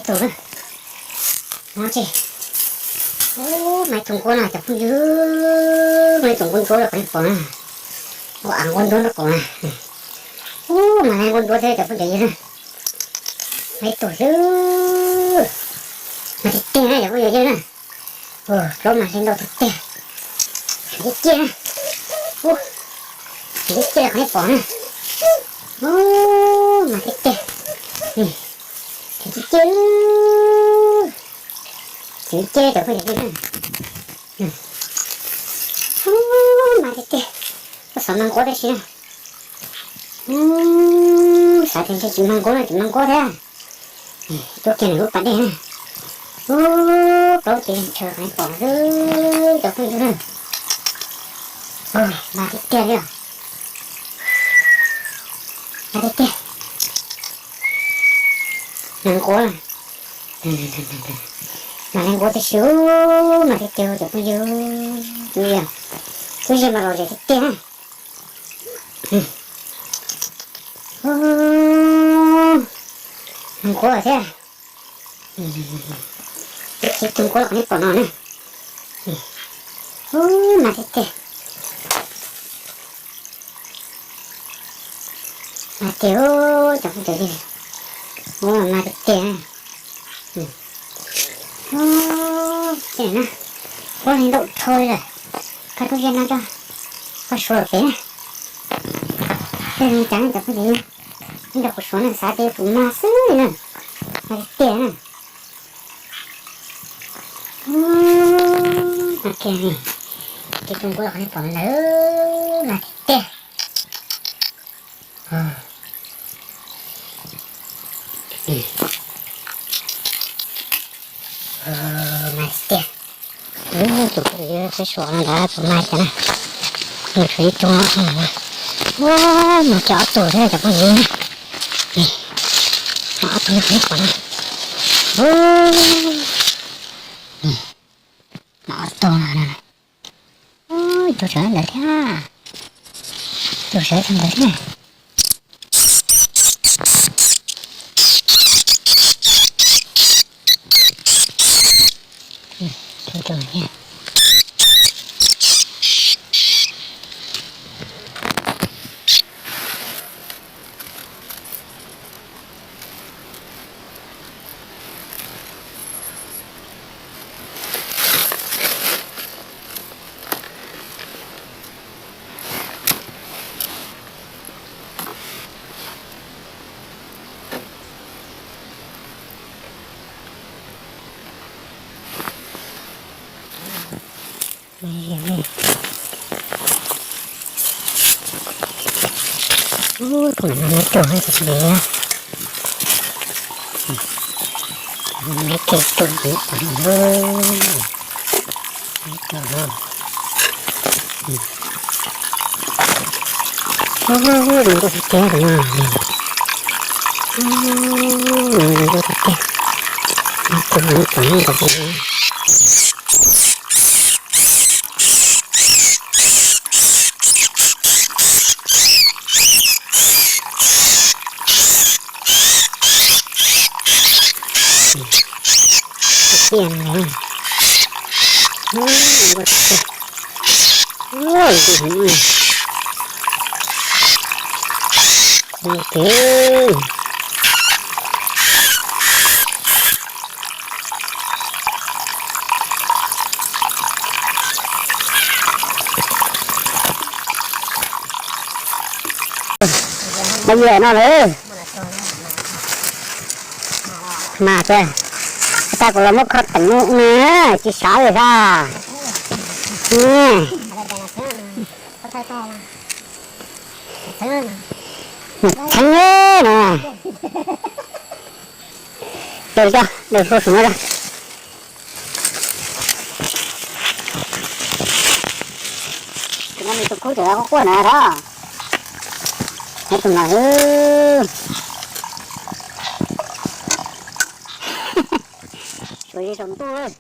Tus na, no ces, ub, mas ib tug nquab no cov phooj ywg, mas ib tug nquab nruab rau qhov nej pom na, ua av nquab nruab nraub qaum na, ub, mas nquab nruab thiab cov phooj ywg na, mas ib tug xwb, mas tiag tiag na cov phooj ywg na, plaub mas hle ntau tiag tiag, tiag tiag na, ub, tiag tiag qhov nej pom na, ub, mas tiag tiag, tiag tiag. Txiv cia cov phooj ywg na, mas tiag tiag, koj xav mag nquab tab sis na, xav tias ntshe tsis mag nquab no tsis mag nquab thiab, tuaj kiag nws lub pas dej na, ub, plaub tes ntshaw qhov nej pom xwb cov phooj ywg na, mas tiag tiag li, mas tiag tiag, mag nquab, mas hle nquab tib si, mas tiag tiag cov phooj ywg, twb yog, twb yog mas lom zem tiag tiag na. Nquab thiab, ib tug nquab los qhov nej pom no na, mas tiag tiag, mas tiag, cov phooj ywg, ub, mas tiag tiag, ub, na, ub, hle ntau dhau li lawm, koj tub ze no coj koj suav pem na, tej li cas cov phooj ywg, ib nrog kuv suav na xav tias kuv mag xwb li na, mas tiag tiag na. Ub, mas kiag li, ib tug nquab los qhov nej pom lawm, mas tiag tiag. Mas tiag, tus phooj ywg saib suav no ntawd puas mag cas na, nws tshuav ib tug, ua, mas cov ob tug thiab cov phooj ywg, ob tug qhov nej pom na, ub, mas ob tug no, ub, tus sawv ntawd thiab, tus sawv tag ntawd thiab. Ub, tus no me tug, me tug, me tug, ub, zoo nkauj tiag tiag tus no, zoo nkauj tiag tiag, me tug, me tug, me tug. Tiag na, ua tiag, ua tiag, ua tiag. Mas yam no lawm. Mas tiag, tag kuv los muab kho teem no na, tsis sawv li sas. Nws theeb no. Daws coj, daws hlua saum no. Tus no nws tus kub tseem quaj quaj na os. Nyob tus no. Suav ze saum ntuj.